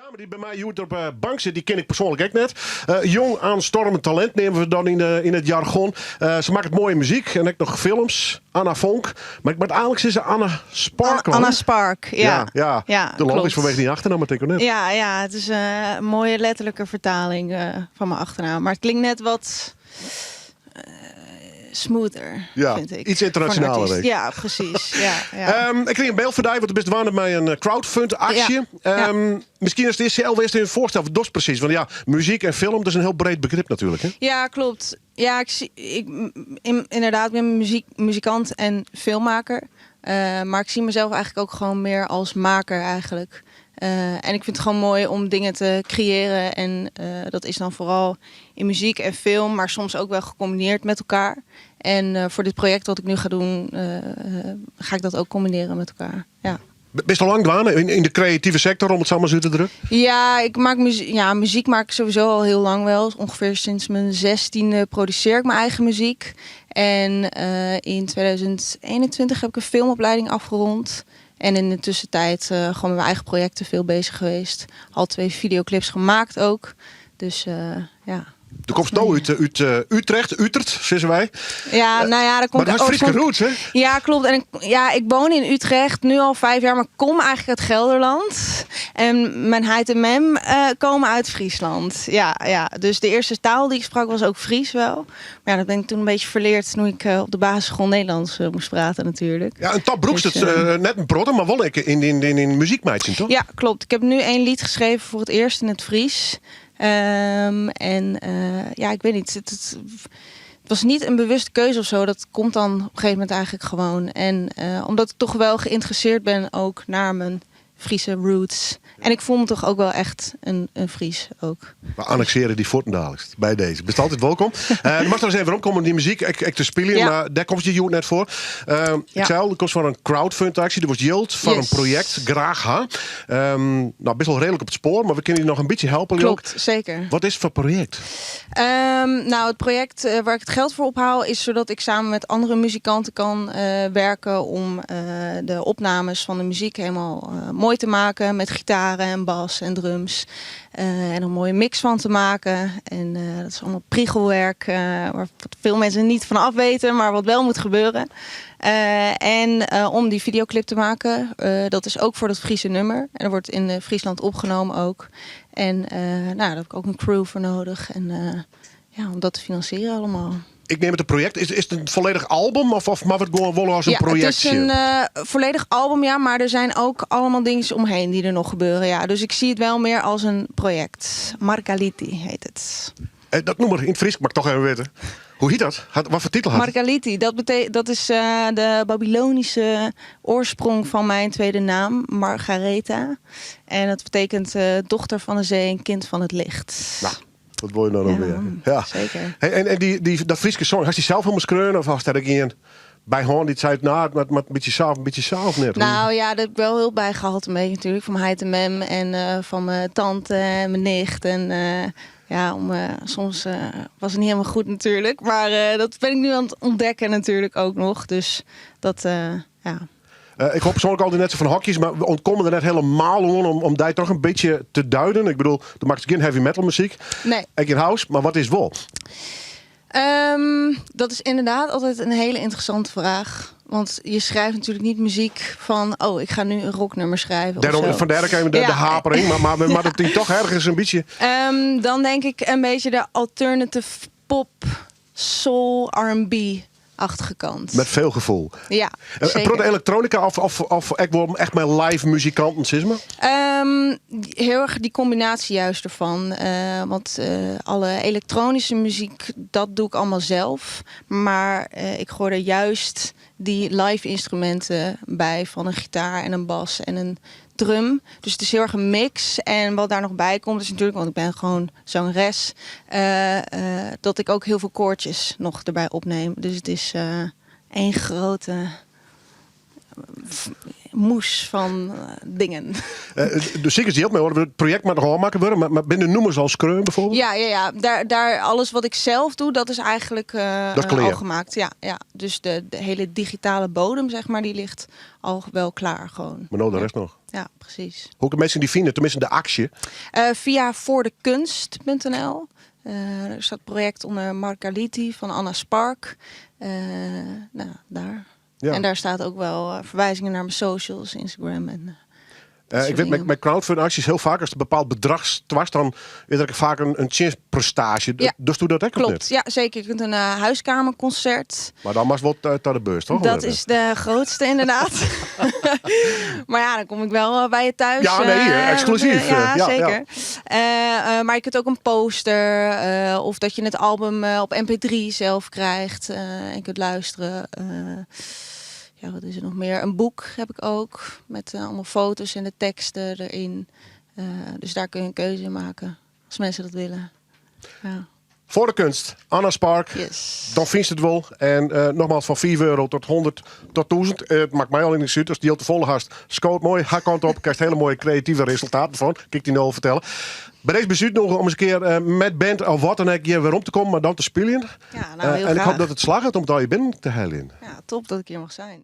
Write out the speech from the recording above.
Dame dy't by my hjoed op de bank sit, dy ken ik persoanlik ek net. Jong aanstormend talint neame we dan yn it jargon. Se makket moaie muzyk en ek noch films. Anna Vonk. Mar ik moat eigenlik sizze Anna Spark. Anna Spark, ja. Ja, ja. Ja, De logysk klopt. fanwege dyn achternamme tink ik net. Ja, ja, it is in moaie letterlike fertaling fan myn achternaam. Mar it klinkt net wat smoother, Ja, vind ik. iets ynternasjonaler Voor een artiest. ek. Ja, precies. Ja, ja. Ik krige in byld fan dy, want do bist dwaande mei in crowdfund aksje. Ja. Miskien ast earst sels earst even foarstelle, wat dochst presys? Want ja, muzyk en film, dat is in hiel breed begrip natuerlik. Hè? Ja, klopt. Ja, ik zie, ik, in, inderdaad, ik ben muziek, muzikant en filmmaker. Maar ik zie mezelf eigenlijk ook gewoon meer als maker eigenlijk. En ik vind het gewoon mooi om dingen te creëren. En dat is dan vooral in muziek en film, maar soms ook wel gecombineerd met elkaar. En voor dit project wat ik nu ga doen, ga ik dat ook combineren met elkaar. Ja. Bist al lang dwaande yn de kreative sektor, om it sa mar út te drukken? Ja, ik maak muzie-, ja, muziek maak ik sowieso al heel lang wel. Ongeveer sinds mijn 16e produceer ik mijn eigen muziek. En in 2021 heb ik een filmopleiding afgerond. En in de tussentijd gewoon met mijn eigen projecten veel bezig geweest. Al 2 videoclips gemaakt ook. Dus ja. Do komst no út Utrecht, Utert, sizze wy. Ja, nou ja, daar komt Mar do hast ook Fryske zo'n roots, hè? Ja, klopt. En ik woon in Utrecht nu al 5 jaar, maar kom eigenlijk uit Gelderland. En mijn heit en mem komen uit Friesland. Ja, ja. Dus de eerste taal die ik sprak was ook Fries wel. Maar ja, dat ben ik toen een beetje verleerd toen ik op de basisschool Nederlands moest praten natuurlijk. Ja, en dat brûkst Dus, it net in protte, mar wol ek yn muzyk meitsjen, toch? Ja, klopt. Ik heb nu 1 lied geschreven voor het eerst in het Fries. En ja, ik weet niet. Het was niet een bewuste keuze of zo. Dat komt dan op een gegeven moment eigenlijk gewoon. En omdat ik toch wel geïnteresseerd ben ook naar mijn Friese roots. En ik voel me toch ook wel echt een Fries ook. We annexeren dy fuortendaliks by dizze. Bist altyd wolkom. Do moatst noch ris even weromkomme op dy muzyk. Ek te spyljen, mar dêr komst je hjoed net foar. Ik sei al, do komst foar in crowdfund aksje. Der wurdt jild foar in projekt graach ha. No, bist al reedlik op it spoar, mar we kinne dy noch in bytsje helpe, leau ik. Klopt, zeker. Wat is it foar projekt? Nou, het project waar ik het geld voor ophaal is zodat ik samen met andere muzikanten kan werken om de opnames van de muziek helemaal mooi te maken met gitaren en bas en drums. En een mooie mix van te maken. En dat is allemaal priegelwerk waar veel mensen niet van af weten, maar wat wel moet gebeuren. En om die videoclip te maken, dat is ook voor dat Friese nummer. En dat wordt in Friesland opgenomen ook. En daar heb ik ook een crew voor nodig. En om dat te financieren allemaal. Ik neem het een project. Is het een volledig album of mag het gewoon wel als een Ja, het is projectje? een volledig album, ja. Maar er zijn ook allemaal dingen omheen die er nog gebeuren. Ja. Dus ik zie het wel meer als een project. Margaliti heet het. Dat noem maar in het Fries, mag ik toch even weten. Hoe heet dat? Wat voor titel had het? Margaliti, dat is de Babylonische oorsprong van mijn tweede naam, Margaretha. En dat betekent dochter van de zee en kind van het licht. Nou, wat wil je nou nog Ja, meer? Ja. zeker. Hey, en dat Fryske song, hast dy sels helemaal skreaun of hast dêr ien by hân dy't sei, nou, it moat in bytsje sa of in bytsje sa of net? Nou ja, daar heb ik wel hulp bij gehad een beetje natuurlijk. Van mijn heit en mem en van mijn tante en mijn nicht. En ja, om soms was het niet helemaal goed natuurlijk. Maar dat ben ik nu aan het ontdekken natuurlijk ook nog. Dus dat ja. Ik hoop persoonlijk altyd net sa fan hokjes, mar we ûntkomme der net helemaal oan om dy toch in bytsje te duiden. Ik bedoel, do makkest gjin heavy metal muzyk. Nee. Ek gjin house, mar wat is wol? Dat is inderdaad altijd een hele interessante vraag. Want je schrijft natuurlijk niet muziek van, oh, ik ga nu een rocknummer schrijven of Daarom, zo. vandaar ook even de hapering, maar dat die toch ergens een beetje Dan denk ik een beetje de alternative pop, soul, R en B-achtige kant. Met veel gevoel. Ja, zeker. Protte elektronica of ik wil echt mijn live muzikanten, zeg maar? Heel erg die combinatie juist ervan. Want alle elektronische muziek, dat doe ik allemaal zelf. Maar ik gooi er juist die live instrumenten bij van een gitaar en een bas en een drum. Dus het is heel erg een mix. En wat daar nog bij komt is natuurlijk, want ik ben gewoon zangeres, dat ik ook heel veel koortjes nog erbij opneem. Dus het is één grote moes fan dingen. De sikers jild mei oare it projekt moat noch ôfmakke wurde, mar binne de nûmers al skreaun bijvoorbeeld? Ja, ja, ja. Daar, daar, alles wat ik zelf doe, dat is eigenlijk Dat is klear. al gemaakt. Ja, ja. Dus de hele digitale bodem, zeg maar, die ligt al wel klaar gewoon. Mar no de rest noch. Ja, precies. Hoe kinne minsken dy fine, teminsten de aksje? Via voordekunst.nl. Er staat project onder Margaliti van Anna Spark. Nou, daar. Ja. En daar staat ook wel verwijzingen naar mijn socials, Instagram en dat Ik soort wit, dingen. met crowdfund acties heel vaak, als er een bepaald bedrag was, dan is er vaak een tsjinprestaasje. Ja. Dus doe dat ek of Klopt, net? ja, zeker. Je kunt een huiskamerconcert. Mar dan moatst wol ta de beurs, toch? Dat is de grootste, inderdaad. Maar ja, dan kom ik wel bij je thuis. Ja, nee, exclusief. Ja, Ja, zeker. ja. Maar je kunt ook een poster, of dat je het album op mp3 zelf krijgt en kunt luisteren. Ja, wat is er nog meer? Een boek heb ik ook, met allemaal foto's en de teksten erin. Dus daar kun je een keuze in maken, als mensen dat willen. Ja. Voor de kunst, Anna Spark. Yes. Dan vind je het wel. En nogmaals, van 4 euro tot 100 tot 1000. Het maakt mij al niks uit. Als die al te volle hast, scoot mooi, hakkant op. Krijgt hele mooie creatieve resultaten van. Kijk die nou al vertellen. Bij deze bezoek nog om eens een keer met band of wat dan ook hier weer om te komen, maar dan te spelen. Ja, nou, heel En ik hoop graag. dat het slaagt om het al je binnen te halen. Ja, top dat ik hier mag zijn.